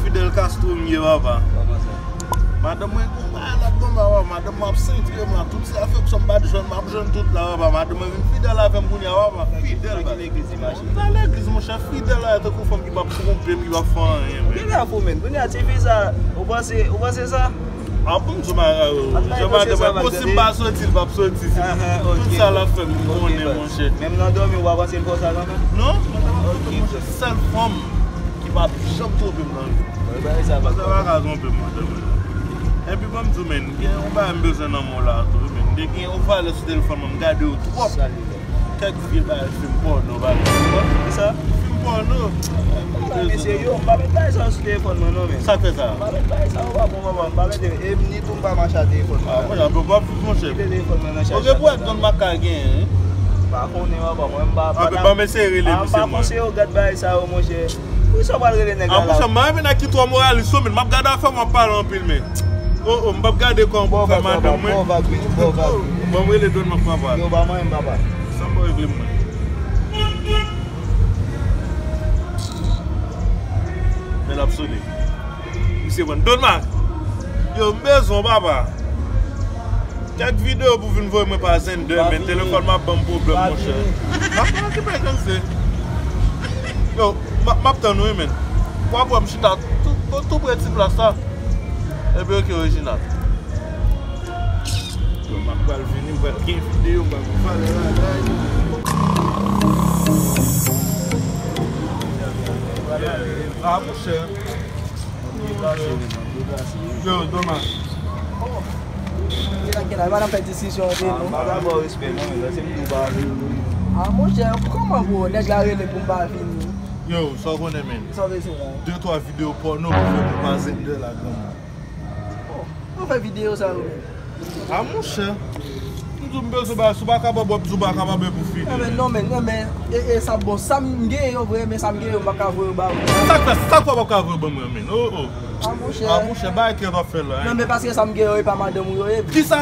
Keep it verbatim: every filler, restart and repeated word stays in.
Fidel Castro m ye, papa. Kòman sa? Madanm mwen gon bagay la, gon bagay, papa. Madanm mwen ap sentre m la. Tout se afè m, m pa t jwenn, m ap jwenn tout la, papa. Madanm mwen vin fidèl avè m kounye a, papa. Fidèl, papa. Nan ki legliz li mache? Nan legliz, monchè, fidèl la, tankou fanm ki p ap twonpe m, ki p ap fè anyen, men. Ki la pou men? Kounye a, ti fi sa, ou panse, ou panse sa? A bon, m di w bagay, jan madanm mwen, bon, si m pa soti, l p ap soti. Tout sa l ap fè, m konnen, monchè. Menm nan dòmi, ou pa panse l fè w sa kanmenm? Non, monchè, m ap soti, monchè. Sèl fanm ki p ap janm twonpe m nan vi m. Bagay sa pa ka twonpe m, madanm mwen. Epi, ban m di w, men, gen yon bagay m bezwen nan men w la tou, men. M te gen yon valè sou telefòn mwen, m gade yo twòp. Kèk vye bagay, fim pòno, bagay. Kisa? Fim pòno. Mesye, yo, m pa met bagay sa sou telefòn mwen, non, men. Sa k fè sa? M pa met bagay sa, ou pa bon, papa, m pa met, e m ni tou, m pa mache ak telefòn mwen. Ah, monchè, bon, bon, monchè. Kite telefòn mwen nan chaj la. Ok, pou wè Don Maka genyen, wi. M pa konnen, papa, mwen, m pa, ah, men ban m eseye rele misye, mwen. M pa konseye w gad bagay sa yo, monchè. Poukisa w pral rele nèg la? Ah, monchè, m pa renmen nèg ki twò moralis, wi, men m ap gade afè m, w ap pale anpil, men. Oh, oh, m p ap gade kòman pou fè madanm mwen. Bon, vag, vin, bon, vag. Bon, m rele Don Maka, papa. Yo, ba mwen, papa. Sa m pa regle mwen. Men l ap sone. Misye pran Don Maka. Yo, m bezwen w, papa. Kèk videyo pou vin voye mwen pa Xender, men telefòn m ap ban m pwoblèm, monchè. M ap pran ti pèk, se. Yo, m ap, m ap tann ou, wi, men. W ap wè m chita tou, tou, tou pre ti plas la. Epi, ok, Reginald. Yo, m ap pral vini, m pral gen videyo, m pral pale bagay. Ah, monchè. Yo, Don Maka. Kèt la, kèt la, pa nan fè diskisyon antre nou. Ah, m pa ka ba w respè, non, men, lè se m di w pa vini. Ah, monchè, kòman pou nèg la rele pou m pa vini? Yo, sa w konnen, men. Sa w bezwen la? De, twa videyo pòno pou fè pou pa Xender la, granmoun. Oh, ou fè videyo sa yo menm? Ah, monchè. M di w m bezwen bagay, si w pa kapab, w ap di w pa kapab, e pou fini. Non, men, non, men, non, men, e, e, sa bon, sa m gen yo vre, men sa m gen yo, m pa ka voye yo ba ou. Sa k fè, sa k fè w pa ka voye ban mwen, men? Oh, oh. Ah, monchè. Ah, monchè, bagay kè w ap fè la, hein? Non, men paske sa m gen yo, e pa madanm ou yo ye. Kisa?